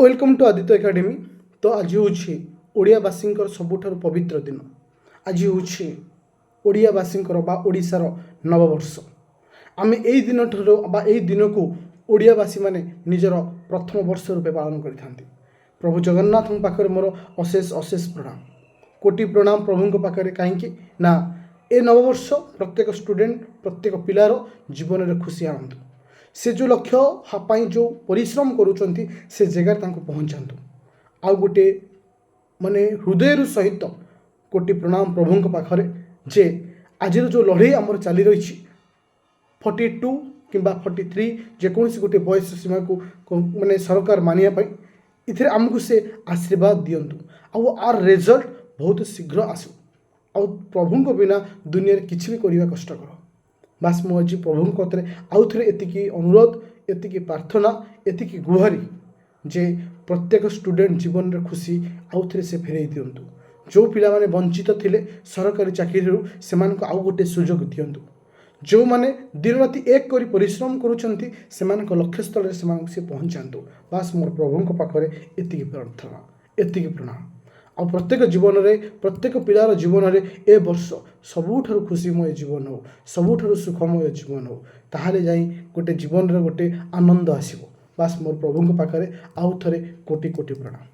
Welcome to Aditya Academy. ତ ଆଜି ହେଉଛି ଓଡ଼ିଆବାସୀଙ୍କର ସବୁଠାରୁ ପବିତ୍ର ଦିନ। ଆଜି ହେଉଛି ଓଡ଼ିଆବାସୀଙ୍କର ବା ଓଡ଼ିଶାର ନବବର୍ଷ। ଆମେ ଏଇ ଦିନଠାରୁ ବା ଏଇ ଦିନକୁ ଓଡ଼ିଆବାସୀମାନେ ନିଜର ପ୍ରଥମ ବର୍ଷ ରୂପେ ପାଳନ କରିଥାନ୍ତି। ପ୍ରଭୁ ଜଗନ୍ନାଥଙ୍କ ପାଖରେ ମୋର ଅଶେଷ ଅଶେଷ ପ୍ରଣାମ, କୋଟି ପ୍ରଣାମ ପ୍ରଭୁଙ୍କ ପାଖରେ। କାହିଁକି ନା ଏ ନବବର୍ଷ ପ୍ରତ୍ୟେକ ଷ୍ଟୁଡେଣ୍ଟ, ପ୍ରତ୍ୟେକ ପିଲାର ଜୀବନରେ ଖୁସି ଆଣନ୍ତୁ। ସେ ଯେଉଁ ଲକ୍ଷ୍ୟ ପାଇଁ ଯେଉଁ ପରିଶ୍ରମ କରୁଛନ୍ତି, ସେ ଜାଗାରେ ତାଙ୍କୁ ପହଞ୍ଚାନ୍ତୁ। ଆଉ ଗୋଟିଏ ମାନେ ହୃଦୟରୁ ସହିତ କୋଟି ପ୍ରଣାମ ପ୍ରଭୁଙ୍କ ପାଖରେ ଯେ ଆଜିର ଯେଉଁ ଲଢ଼େଇ ଆମର ଚାଲି ରହିଛି, 42 କିମ୍ବା 43, ଯେକୌଣସି ଗୋଟିଏ ବୟସ ସୀମାକୁ ମାନେ ସରକାର ମାନିବା ପାଇଁ, ଏଥିରେ ଆମକୁ ସେ ଆଶୀର୍ବାଦ ଦିଅନ୍ତୁ ଆଉ ୟାର ରେଜଲ୍ଟ ବହୁତ ଶୀଘ୍ର ଆସୁ। ଆଉ ପ୍ରଭୁଙ୍କ ବିନା ଦୁନିଆରେ କିଛି ବି କରିବା କଷ୍ଟକର। ବାସ୍, ମୁଁ ଆଜି ପ୍ରଭୁଙ୍କ କତିରେ ଆଉ ଥରେ ଏତିକି ଅନୁରୋଧ, ଏତିକି ପ୍ରାର୍ଥନା, ଏତିକି ଗୁହାରି ଯେ ପ୍ରତ୍ୟେକ ଷ୍ଟୁଡେଣ୍ଟ ଜୀବନରେ ଖୁସି ଆଉ ଥରେ ସେ ଫେରାଇ ଦିଅନ୍ତୁ। ଯେଉଁ ପିଲାମାନେ ବଞ୍ଚିତ ଥିଲେ ସରକାରୀ ଚାକିରିରୁ, ସେମାନଙ୍କୁ ଆଉ ଗୋଟେ ସୁଯୋଗ ଦିଅନ୍ତୁ। ଯେଉଁମାନେ ଦିନରାତି ଏକ କରି ପରିଶ୍ରମ କରୁଛନ୍ତି, ସେମାନଙ୍କ ଲକ୍ଷ୍ୟସ୍ଥଳରେ ସେମାନଙ୍କୁ ସେ ପହଞ୍ଚାନ୍ତୁ। ବାସ୍, ମୋର ପ୍ରଭୁଙ୍କ ପାଖରେ ଏତିକି ପ୍ରାର୍ଥନା, ଏତିକି ପ୍ରଣାମ। ଆଉ ପ୍ରତ୍ୟେକ ଜୀବନରେ, ପ୍ରତ୍ୟେକ ପିଲାର ଜୀବନରେ ଏ ବର୍ଷ ସବୁଠାରୁ ଖୁସିମୟ ଜୀବନ ହେଉ, ସବୁଠାରୁ ସୁଖମୟ ଜୀବନ ହେଉ। ତାହେଲେ ଯାଇ ଗୋଟେ ଜୀବନରେ ଗୋଟେ ଆନନ୍ଦ ଆସିବ। ବାସ୍, ମୋର ପ୍ରଭୁଙ୍କ ପାଖରେ ଆଉ ଥରେ କୋଟି କୋଟି ପ୍ରଣାମ।